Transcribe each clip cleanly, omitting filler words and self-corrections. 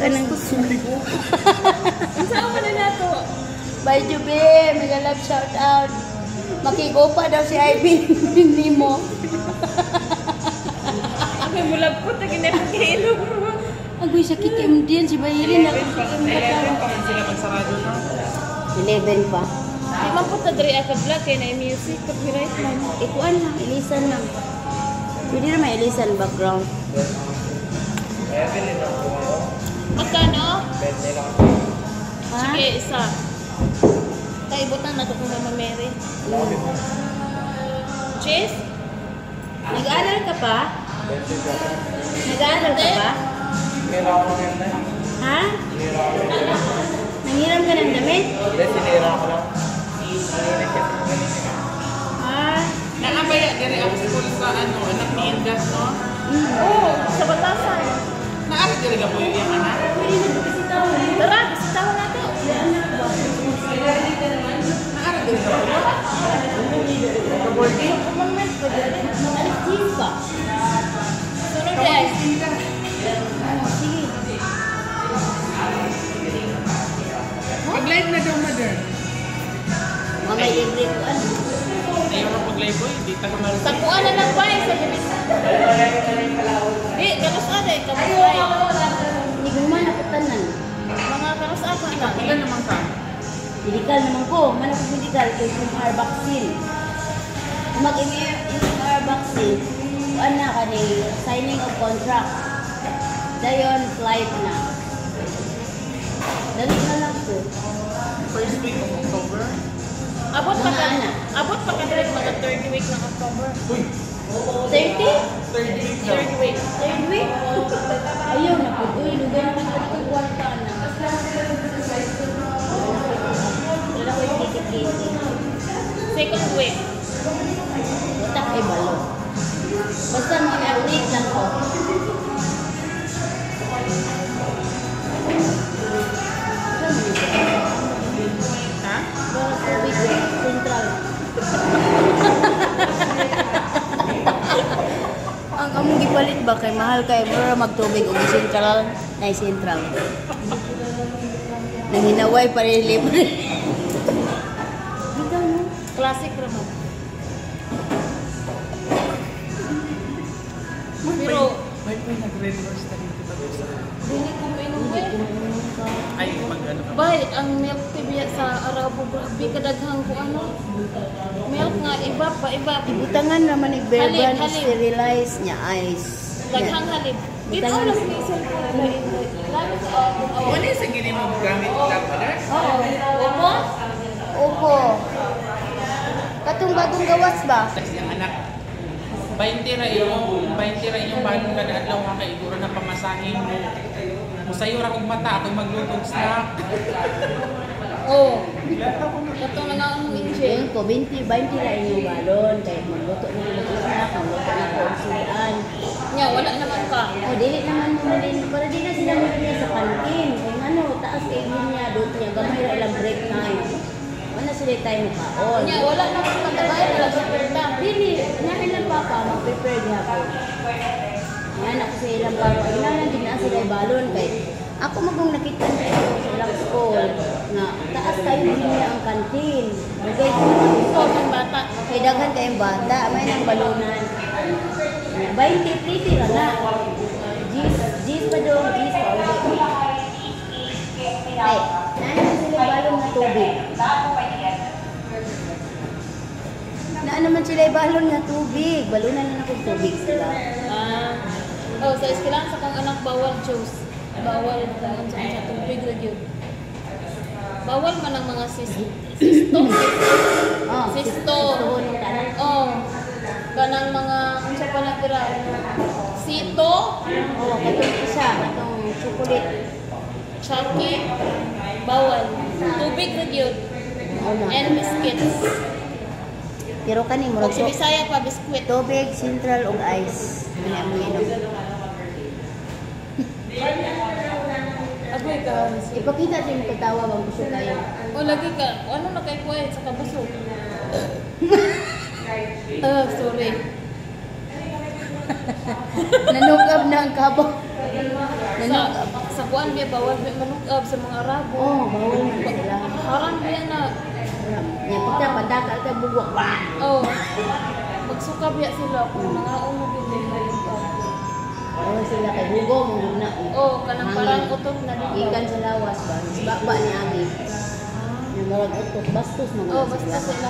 Kanang Unsa man na nato? Bye, Jube. Mega love shout out. Makigupa daw si Ivy nimo. Okay, mulagpot na ginapakailog mo. Agoy, sakit kay din si Bayirin. 11 pa, 11 pa man sila magsarado, no? 11 pa. Di man po ta diri aka vlog kay na music copyright man. Ikuan lang, ilisan lang. Pwede na may ilisan background. Magkano? Ha? Sige, isa. Kay ibutang na to kung Mama Mary. Cheese? Nag-aaral ka pa? Nag-aaral ka pa? Ha? Nanghiram ka ng damit? Hindi, sinira ko lang. Ah, Naabaya diri ang school sa ano, anak ni Indas, no? Oo, sa batasan. Naari diri ka po yung iyang anak? Pwede na bisitaw. Tara, bisitahan na to. Naari diri ka po? Kabordi? Mag-alas 10 pa. Sunod eh. Oh, sige. Pag-live na daw, mother. Mga libre ko ano. Ayaw ka pag-live, boy. Di ta ka Sa kuan na lang ba sa libis. Di, kanus ada eh, kamusay. Hindi ko man ako tanan. Mga kanus ako na. Ilan naman ka? Medical naman ko. Man ako medical kay MMR vaccine. Kung mag-MMR vaccine, kuan na kani signing of contract. Dayon flight na. Dali na lang ko. First week of October? Abot pa Mga ka, anak. abot pa ka direct mga third week ng October. Uy! 30? Third week daw. Third week. Third week? Ayaw na po. Uy, lugay naman ko kung kwarta na. Wala ko yung ticket. Second week. Utak ay balo. Basta mag-update lang ko. Saan mo yun? Ha? Para tubig central. Ang among gipalit ba kay mahal kay mura magtubig og central na central. Nanghinaway pa rin libre. Bitaw no. Classic raman. Pero, May nag-red horse na dito ba sa dili ko mainom eh. Ay, pag ano ka. Bay, ang milk tea biya sa Arabo, grabe kadaghang ko ano. Milk nga, iba pa, iba. Ibutangan naman ni Bear Halip, Brand halip. sterilize niya ice. Daghang halip. Dito Butangan. lang ni cellphone. Lalo sa oh. Wala yung sa gini mo gamit lang, mother? Oo. Opo? Opo. Katong bagong gawas ba? Tapos yung anak, 20 ra iyong balon kada adlaw nga kay iguro na pamasahin mo. Musayo ra kog mata ako'y magluto og snack. Oo. Katong nga ang inje. Ayun ko, 20, 20 ra inyong balon. Kay magluto na ko snack, magluto na ko og sudan. Nya, wala naman ka. O, dili naman mo din, para di na sila mo sa kantin. Kung ano, taas kay linya, doon niya, gamay ra ilang break time. Wala sila time kaon. Nya, wala naman ka tagay, wala sa perta. Dili, na ilang papa, mag-prepare gihapon. Yan ako sa ilang papa, inalan din na sila balon kay ako magong nakita nito sa ilang school nga taas kayo linya ang kantin. Lugay ko So, ang bata. kay daghan kayong bata, may nang balunan. 20 plate ra na. Gis, gis pa dong, gis pa uli. Ay, naan sila balon nga tubig. Naa naman sila balon nga tubig. Balunan na akong tubig sila. Ah. Oh, sa eskwelahan sa kong anak bawal juice. Bawal kung sa tubig ra gyud. Bawal man ang mga sisto. Oh, Sisto. Oh. Kanang mga unsa pa na tira? Sito, Oh, katong isa, katong chocolate. Chucky, bawal. Tubig ra gyud. Oh, na. And biscuits. Pero kani Kung murag sa Bisaya pa biscuit. Tubig, central ug ice. Muna among inom. Agoy ka. Ipakita sa imong katawa bang busog kayo. O lagi ka, ano na kay kuya sa kabusog. Ah, sorry. Nanukab na ang kabo. Sa, Nanukab. Sa kuan biya bawal biya manugab sa mga Arabo. Oh, bawal man sila. Haram biya na. Haram. Nya pagka padakal ka bugwak. Wah! Oh. Magsuka biya sila kung nangaon mo gyud nila yung Bawal sila kay hugo mo gud na. Eh. Oh, kanang Hangin. parang utot na dito. Ikan sa lawas ba? Baba ni Agi. Yung marag utot, bastos mo Oh, basta sila.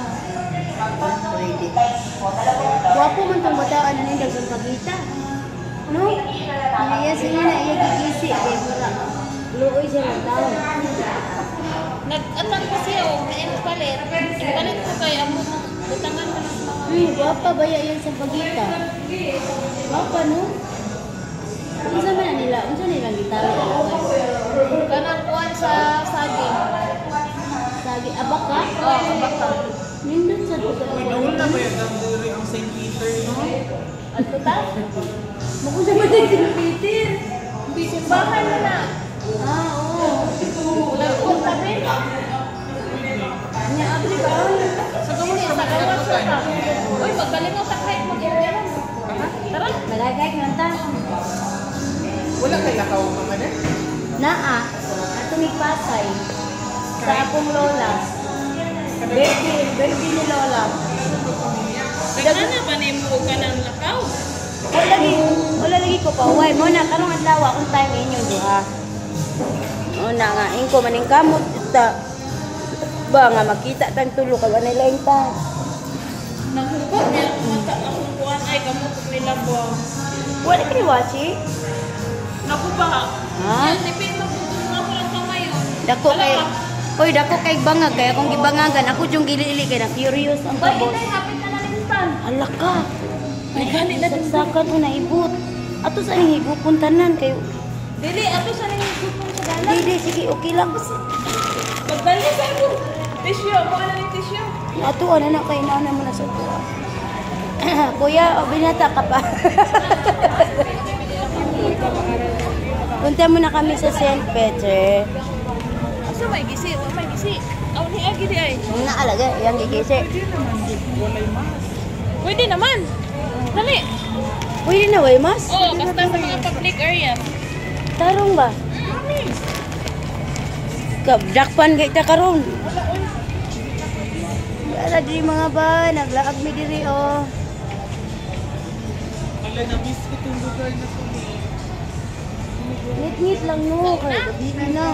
Pwede. Wapo man tong bataan na nindag sa pagita. No? Iya sige na iya gigisi kay mura. Luoy siya ng tao. Nag-atang ko siya og palit. Palit ko kay amo mga butangan man ang mga Gwapa ba yan sa pagita? Gwapa no? Unsa man na nila? Unsa nilang gitawag na kanang kuan sa saging. Sagi abaka? Oh, abaka. Nindot sa duga. Uy, doon na ba yung diri ang St. Peter, no? Adto ta? Makunsa man din si Peter. Simbahan na na. Ah, oo. Wala ko tabi. Nya abri karon. Sa gawas Sa naman gawas ang ta. Uy, magkalingaw ta kahit mag-area. Tara. Malagay ka ta. Wala kay lakaw mga na? Naa, ato mi Pasay sa akong lola. Birthday, birthday ni lola. Nagana ba nimo og kanang lakaw? Wala lagi ko pa uway mo na karong adlaw akong time inyo duha. Una nga ingko maning kamot ta ba nga makita tang tulo ka walay lain ta. Naghugot niya akong mata akong kuan ay kamot og nilabo. Wala kay wachi. Naku ba? Ha? Yan, nipin magdudong ako lang kamay. Oh. Dako kay Oy, dako kay bangag kay akong gibangagan ako jung gili-ili kay na curious ang Bay, kabot. inay, hapit na nalimtan. Ala ka. Ay, gani na din. Saksakan o naibot. Ato sa ning higupon tanan kayo. Dili, ato sa ning gupong sa dalan. Dili, sige, okay lang. Pagdali sa mo. Tisyo, mo na ni tisyo. Ato, ano na kay na mo na sa tuwa. Kuya, o binata ka pa. Punta muna kami sa St. Peter. Asa may gisi, wa may gisi. Aw ni agi di ay. Naalaga, yang gigisi. Walay mas. Pwede naman. Dali. Pwede na, way mas? Oh, basta sa mga public area. Tarong ba? Dakpan kay ta karon. Wala di mga ba, naglaag mi diri oh. Wala na miss ko itong lugar na to eh. Ngit-ngit lang no, kay gabi na.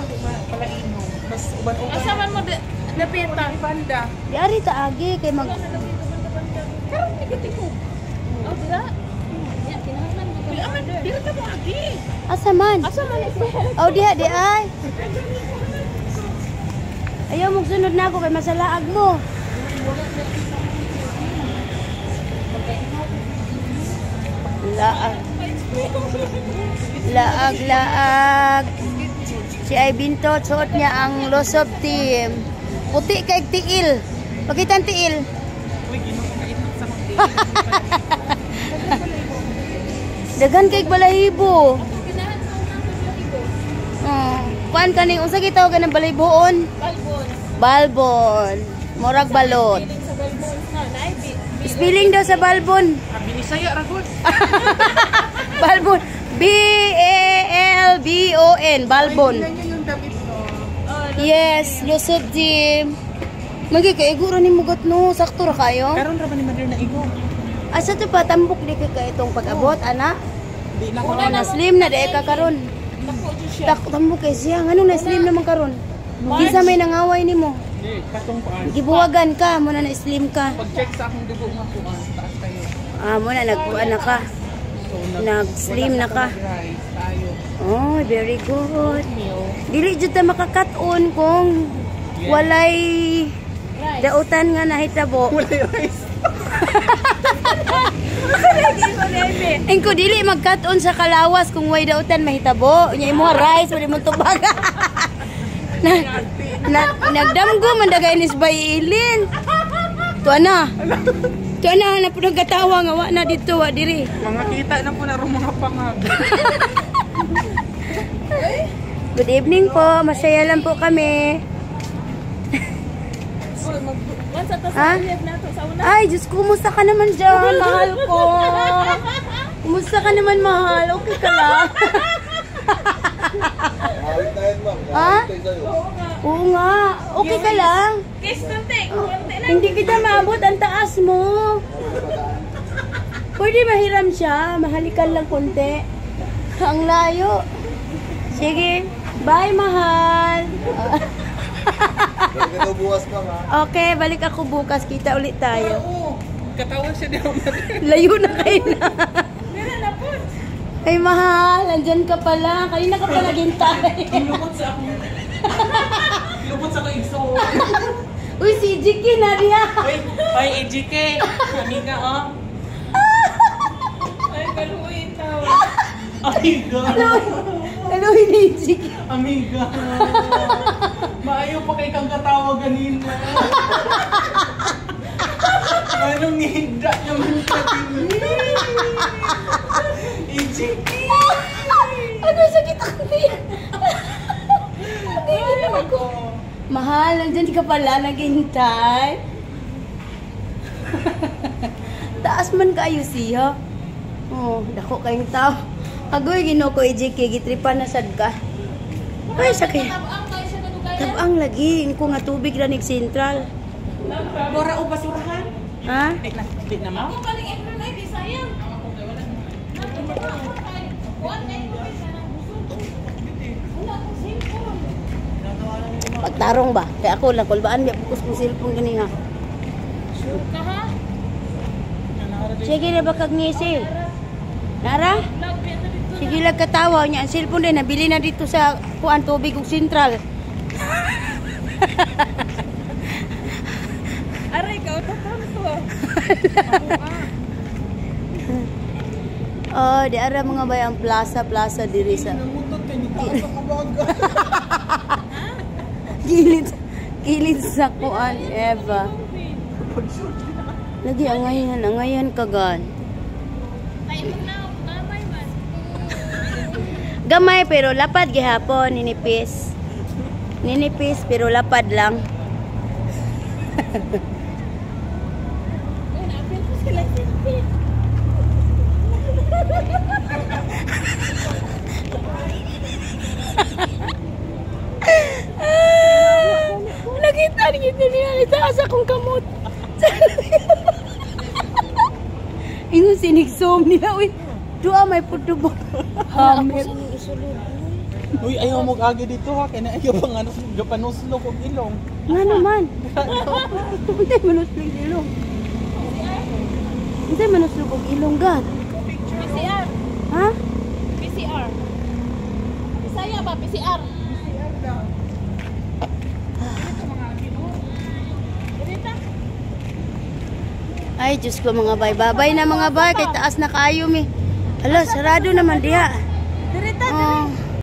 Palaino. Mas uban-uban. Asa man mo dapita? Banda. Yari ta agi kay mag Karon ni gid ko. Oh, dira. Ya, kinahanglan mo. Dili man, dili ka mo agi. Asa man? Asa man ito? Oh, diha di ay. Ayaw mong sunod na ako kay masalaag mo. Laag. Laag, laag. Si Ay Binto, suot niya ang Losob team. Puti kay tiil. Pakita ang tiil. Uy, ginoo ka itlog sa mga Daghan kay balahibo. Ginahan sa unang balahibo. Oh, kuan kaning unsa gitawag ng balahiboon? Balbon. Balbon. Murag balot. Feeling sa balbon na naay bi. Spelling daw sa balbon. Ah, Binisaya ragod. Balbon. B A L B O N. Balbon. Ay, tingnan niyo yung damit no. Yes, Losob team. Magi kay iguro ni mugot no, sakto ra kayo. Karon ra ba ni Madir na igo? Asa to pa tambok di ka kay itong pag-abot ana? Di na ko Oh, na slim na di ka karon. Dako jud siya. Tak tambok kay siya ngano na slim naman karon? Kinsa may nangaway nimo? Di, katong kuan. Gibuwagan ka mo na na slim ka. Pag-check sa akong dugo nga kuan, taas kayo. Ah, mo na nagkuan na ka. So, Nag-slim wala na ka. sa nag-rice tayo. Oh, very good. Meal. Dili jud ta makakat-on kung walay Rice. dautan nga nahitabo. Walay rice. Ingko dili magkat-on sa kalawas kung way dautan mahitabo. Unya imo rice wala mo tubag. na, na, nagdamgo man dagay ni bay ilin. Tuwa na. Tuwa na na pud katawa nga wa na dito wa diri. Mga kita na po na ro mga pangag. Good evening po. Masaya lang po kami. Once ato Ha? sa uyab nato sa una. Ay, Diyos ko, kumusta ka naman dyan, mahal ko? Kumusta ka naman, mahal? Okay ka lang? Mahawit na yan, ma'am. Ha? Mahawit tayo sa'yo. Oo nga. Oo nga. Okay ka lang. Kiss konti. Konti lang. Hindi kita maabot. Ang taas mo. Pwede mahiram siya. Mahalikan lang konti. Ang layo. Sige. Bye, mahal. Balik ka daw bukas, ma'am, ha? Okay, balik ako bukas. Kita ulit tayo. Oo. Katawa siya di ako. Layo na kayo na. Meron na po. Ay, mahal. Andyan ka pala. Kanina ka pala gintay. Lupot sa ako. Lupot sa ako igso. Uy, si Jiki na riya. Uy, ay, EGK. Amiga, oh. Ay, kaluin tao. Amiga. Hello, ni Jiki. Amiga. Maayo pa kay kang katawa ganina. Anong nihigda naman ka din? EGK. Ano, sakit ako niya. Hindi ako. Mahal, nandyan ka pala, naghihintay. Taas man kayo siya. Oh, dako kayong tao. Agoy, ginoo ko, EJK, gitripan na sad ka. Ay, sakit. Tabang kayo siya nadugayan. Tabang lagi, ko nga tubig ranig sentral. Bora o basurahan? Ha? Ay, na, di na ma'am. Ako kaling intro na, di sayang. Pagtarong ba? Kaya ako lang, kulbaan, biya pukos kong cellphone gani ha. Sure ka ha? Sige na ba kag ngisi? Nara? Vlog, biya na dito. Sige lang katawa niya. Ang cellphone din, nabili na dito sa kuan tubig ug sentral. Aray ka, utotan ko. Oh, di ara mga bay ang plaza plaza diri sa Namutot kayo, taas ang kabaga. gilid gilid sa kuan Eva. Lagi angayan, angayan kagan. Ay, na, gamay man. Gamay pero lapad gihapon, ninipis. Ninipis pero lapad lang. Uy, naapil ko sila selfie. Ah, nakita nakita niya itaas akong kamot. Ingon sinigsom nila uy. Duha may putubo. Hamit. Uy, ayaw mo agi dito ha. Kaya na ayaw pang ano, gapanuslok og ilong. Nga naman. Hindi manuslog ilong. Hindi manuslog og ilong gad. PCR. Ha? PCR. Bisaya ba? PCR. Dito. Ay, Diyos ko mga bay. Babay na mga bay. Kay taas na kaayo mi. Ala, sarado naman diha. Dirita, Oh.